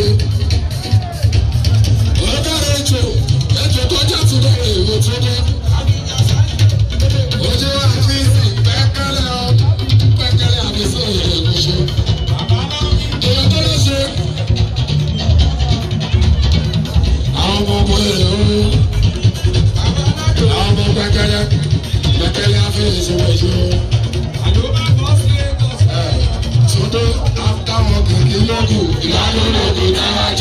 Túndé. Ọ̀gá ètò ètò tó jẹ́ Túndé èwo Túndé. Ojú àfíìsì pẹ́kẹ́lẹ́ ọ pẹ́kẹ́lẹ́ àfíìsì ìrẹ̀lẹ́ṣẹ̀. Èèyàn tó lọ ṣe. Àwọn ọmọ ọmọ rẹ̀ ń àwọn ọmọ pẹ́kẹ́lẹ́ pẹ́kẹ́lẹ́ àfíìsì ìrẹ̀lẹ́ṣẹ̀. Túndé after working kí ló kù ìlànà lóko náà.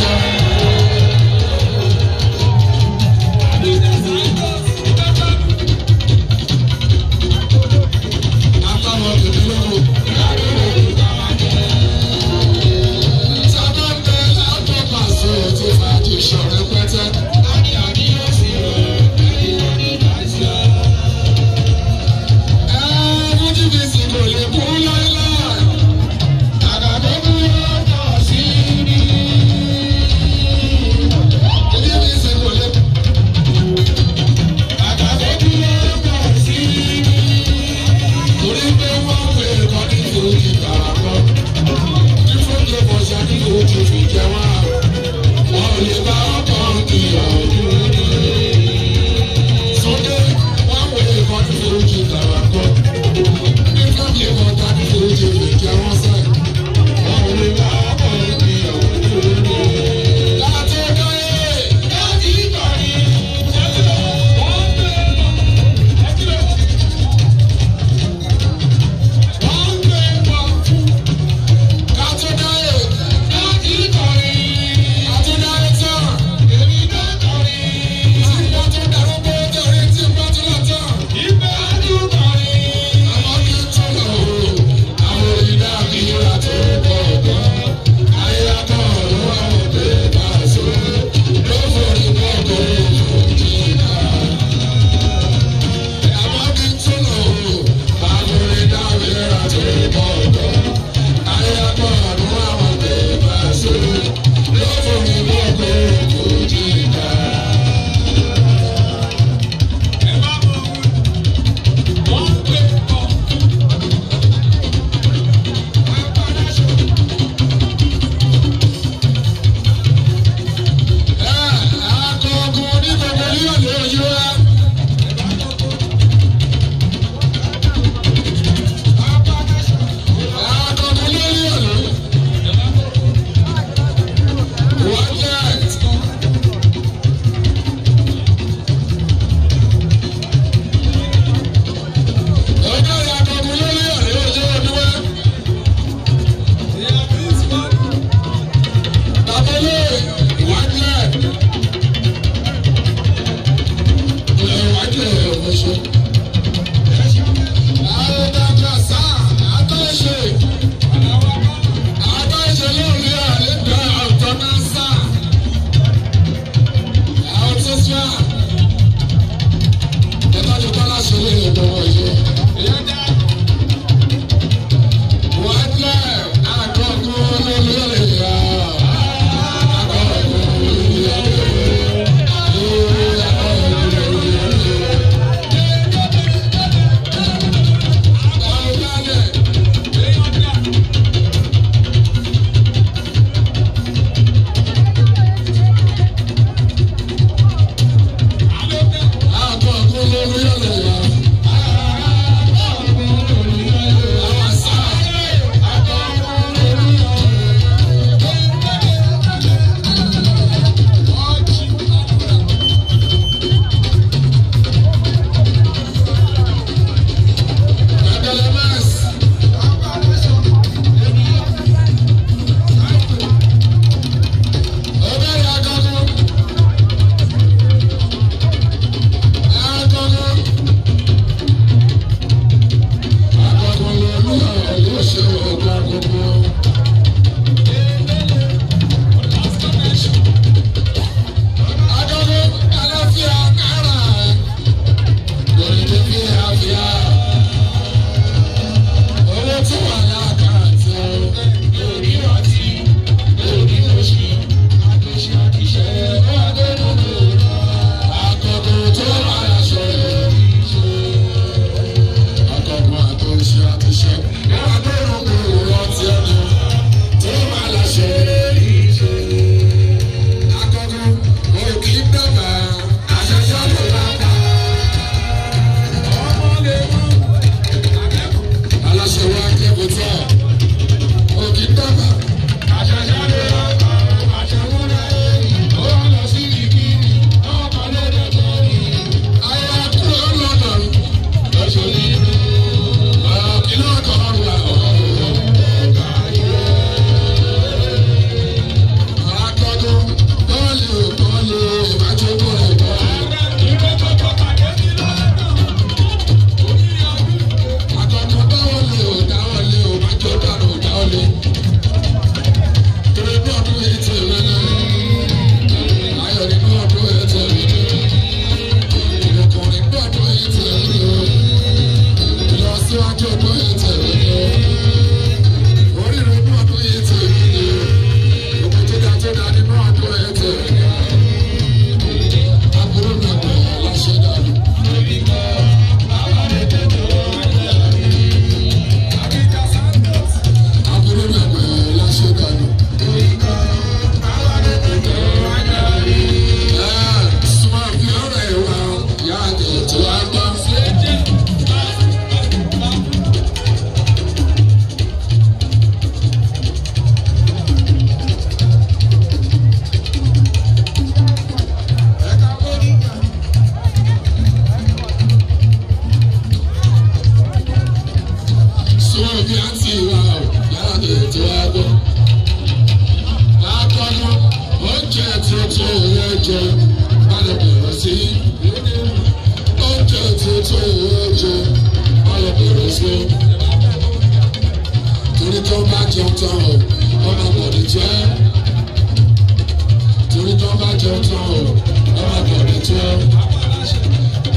jẹun tán o, ọmọ àgbọ̀dẹ tó.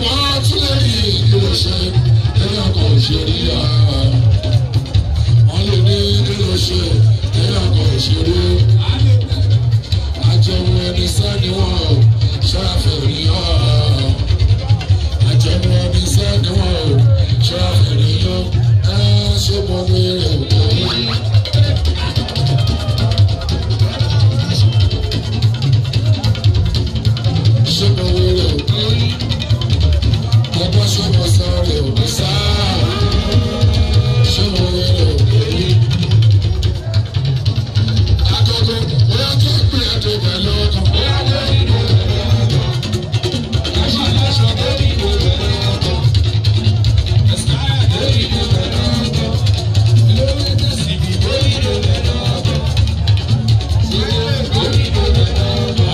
Wọ́n tún lè rí kí ló ṣe, èèyàn kò ṣe rí ya. Wọ́n lè ní kí ló ṣe, èèyàn kò ṣe rí. Àjẹun ẹni sẹ́ni wọ́n ò ṣọ́ra fèrè yọ. Àjẹun ẹni sẹ́ni wọ́n ò ṣọ́ra fèrè yọ. Ẹ ṣé mo ní èrè òkè yìí. Ṣé mo ní èrè òkè yìí? Ọgbọ́n ṣé mo sáré òkè sáà? Ṣé mo ní èrè òkè yìí? Agogo, bóyá kí n pè é tó bẹ̀ lọ́kàn.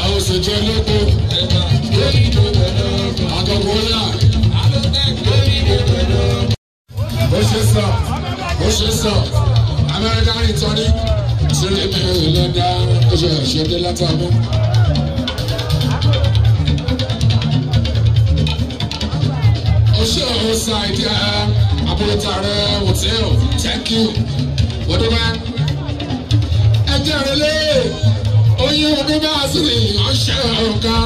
Àwọn òṣèjẹ́ lóko, agogo yá. Bó ṣe sọ, bó ṣe sọ, Amẹ́ríkà rìn tọ́ni, sílẹ̀ mi ò lọ dá ó ṣe ṣe dé látàmú. Ó ṣe ó sa ìdí àbúrò tààrẹ hòtẹ́ẹ̀lì, thank you. Odúbá, ẹ jẹ́ relé, oyin odúbá sì ní ọ̀ṣẹ́ ọ̀gá,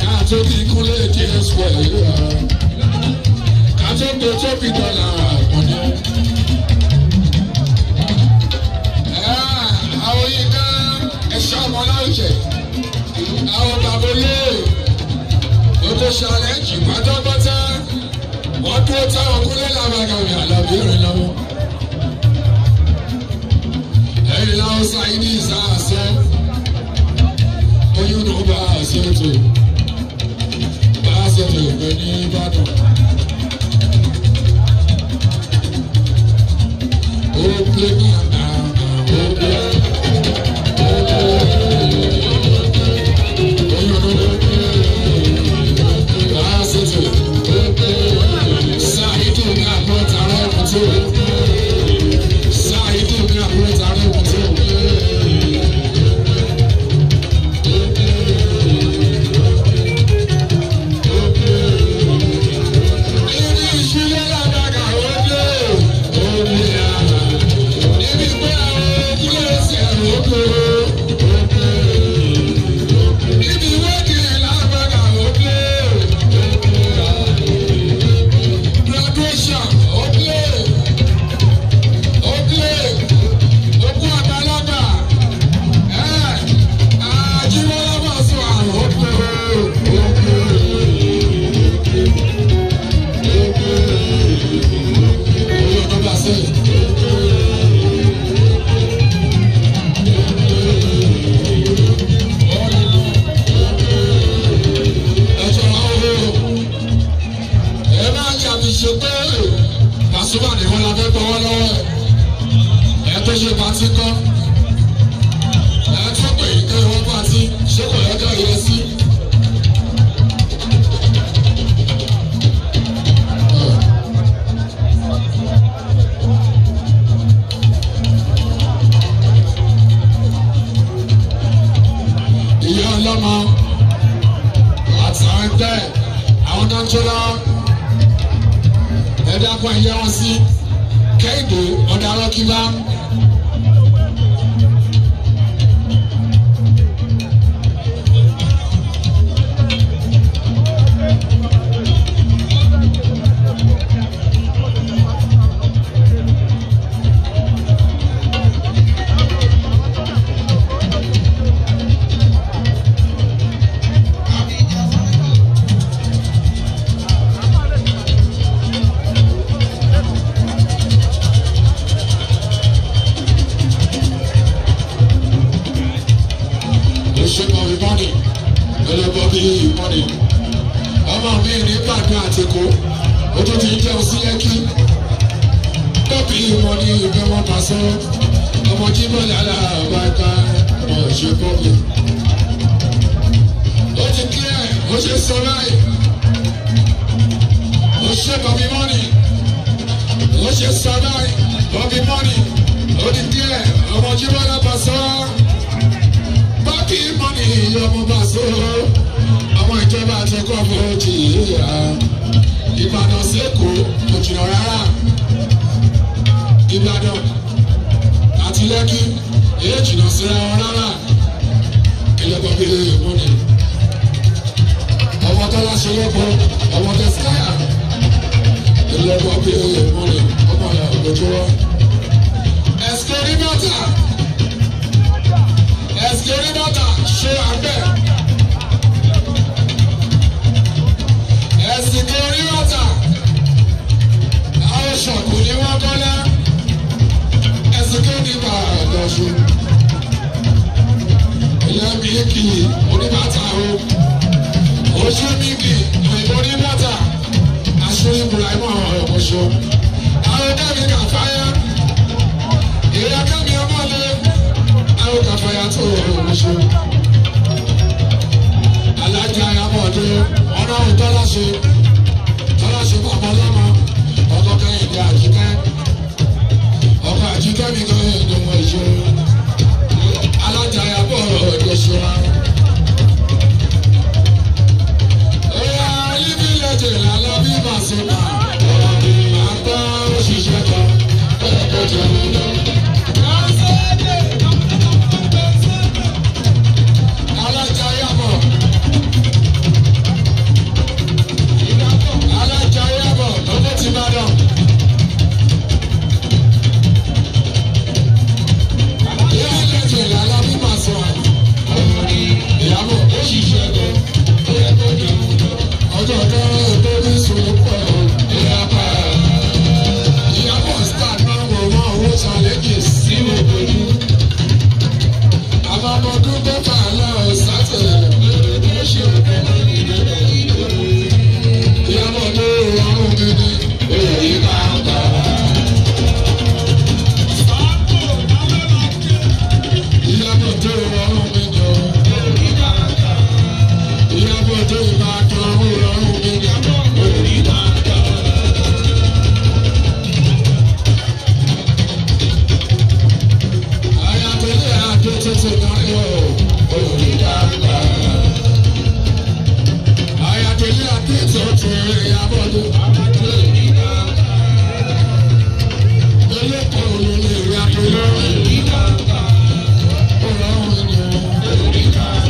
káàtó kí kúnlé Jésù ẹ̀ káàtó gbé tóbi dọ́là ọ̀nà. Àwọn yìí ká ẹ̀ṣọ́ ọmọ láwùjẹ, àwọn bàbá olóyè, gbogbo ṣàlẹ́jì pátápátá, wọ́n dúró táwọn kúnlé làbàgàmì àlàbí rìn lọ́wọ́. Ẹ̀yìn láwọn sáyidì ìsáàsọ́, oyún ló bá a ṣètò, bá a ṣètò ìgbẹ́ ní Ìbàdàn. Ó plé ní àná, ó plé. Oyún ló bá a ṣètò, sáyidì ní àbúrò tààrà ẹ̀kú tó. Sáyidì ní àbúrò tààrà ẹ̀kú tó. Ibi ìṣúlẹ̀ làbàgà ó lé, ó lé àná. Níbi pé àwọn okúlẹ̀ ṣe àròkọ. Níbi ìwádìí làbàgà ó lé. Graduation ó lé. Ó lé. Ogún àgbàlagbà. Ẹ̀ Àjíbọ́lá bá sọ àrùn ó lé. Ó lé. Oyún ló bá sẹ́yìn. Ẹjọ́ ọ̀hún ẹ máa ń yàtọ̀ ṣe pé Pasuma ni wọ́n la fẹ́ gbọ́wọ́ lọ́wọ́ ẹ̀. Ẹ tó ṣe pàtí kọ́. Ẹ tó pè é kẹ́ wọ́n pàtí ṣé kò yẹ ká yẹ sí. Ìyá ọlọ́mọ àtàwọn ẹgbẹ́ àwọn náà ń jó lọ́wọ́ ẹ dákun ẹ yẹ wọn sí Kẹ́hìndé ọ̀daràn kíbá. Oṣù Bọ̀bí Mọ́nì, Olú Bọ̀bí Mọ́nì. Ọmọ mi ní Ìbàdàn àtìkú, ó tún ti ń jẹun sí Lẹ́kí. Bọ̀bí Mọ́nì ìgbẹ́ wọn bá sọ, ọmọ Jímọ̀ lára àbáta, ọmọ ìṣe Bọ̀bí. Ó ti kílẹ̀, ó ṣe sọ báyìí. Ó ṣe Bọ̀bí Mọ́nì, ó ṣe sọ báyìí. Bọ̀bí Mọ́nì, ó ti kílẹ̀, ọmọ Jímọ̀ lára bá sọ. Bọ̀bí Mọ́nì ọmọ bá sọ. Ìjọba àtọkọ fòjì ìyá. Ìbàdàn sẹ́kọ̀ọ́ kò jìnnà rárá. Ìbàdàn àti Lẹ́kì èyí jìnnà síra wọn rárá. Ẹlẹ́gbọ́n bí èèmọ́ ni. Ọmọ tọ́lá ṣe lọ́pọ̀, ọmọ tẹ́síkáyà. Ẹlẹ́gbọ́n bí èèmọ́ ni, ọmọ ìyá ògbójú wọn. Ẹ̀sìkẹ́rìmọ́tà ṣe àgbẹ̀. Ẹ̀sìkẹ́rìmọ́tà àwọn ṣọ̀kù ni wọ́n kọ́lá. Ẹ̀sìkẹ́rìmọ́tà lọ́ṣù. Ìyá mi kì í oníbàtà o. Oṣù mi kì í oníbàtà. Aṣọ Ibrahim ọ̀ṣọ́. Àwọn kẹ́mi kà fáyà. Ìyá kẹ́mi ọmọlé. Àwọn kà fáyà tó oṣù. Alájà Ayábọ̀dé ọ̀nà òun tọ́láṣe. Tọ́láṣe bàbá ọlọ́mọ. Ọkọ Kẹ́hìndé Àjíkẹ́. Ọkọ Àjíkẹ́ mi kan ìdùnnú ìṣó. Alájà Ayábọ̀dé ṣọ́ra. Ẹ̀yà ibi lẹ́jẹ̀ lálábí màsíkà. Àgbà òṣìṣẹ́ kan ẹ̀kọ́ jẹun lọ. Alájà Ayábọ̀. Alájà Ayábọ̀ lọ́wọ́ ti bá dàn. Ibi lẹ́jẹ̀ lálábí màsíkà. Ìyàbọ̀ òṣìṣẹ́ kan ẹ̀kọ́ jẹun lọ. Ọjọ́ kan tó ní sùn pọ̀ ìyàbọ̀. Ìyàbọ̀ star náà wò wọ́n owó challenges sí òbòjú. Àwọn ọmọ ọdún mẹ́fà lọ sátẹ̀. Ìyàbọ̀ tó rọrùn gidi, èyí máa ń tà. Ìyàbọ̀ tó rọrùn gidi o. Ìyàbọ̀ tó ìbàdàn ó rọrùn gidi. Ayatollah Adé tuntun náà yóò olùdíjàgbá. Ayatollah Adé tuntun Ìyàbọ̀ tó. Elépo olólè Ayatollah. Ó rọrùn ni o.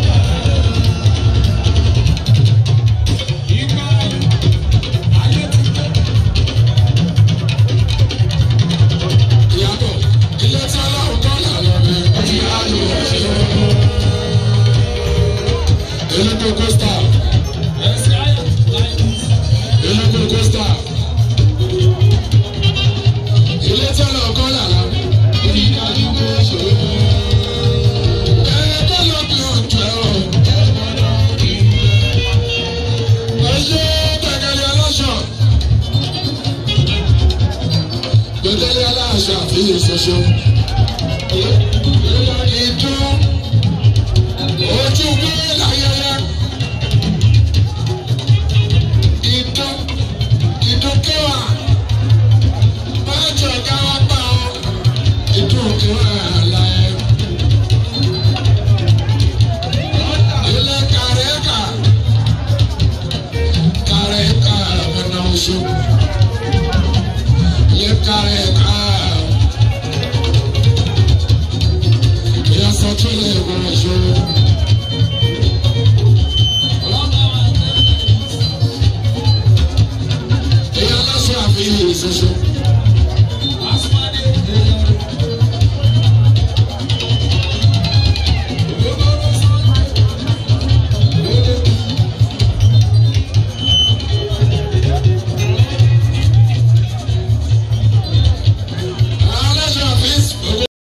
Ìyàbọ̀ ilé tí ọlọ́run kọ́ làlọ́ mi, ó ti ráàyè ọ̀ṣẹ́. Elépo kóstà. Elépo kóstà. Ilé tí ọlọ́run kọ́ làlọ́ mi, ó ti dájú pé ó ṣòro. Ẹ̀ẹ́dẹ́ ló bí ojú ẹ̀ o. Ẹ ṣe gbẹ̀gẹ̀lẹ̀ aláṣọ. Gbẹ̀gẹ̀lẹ̀ aláṣọ àfihàn ṣoṣo.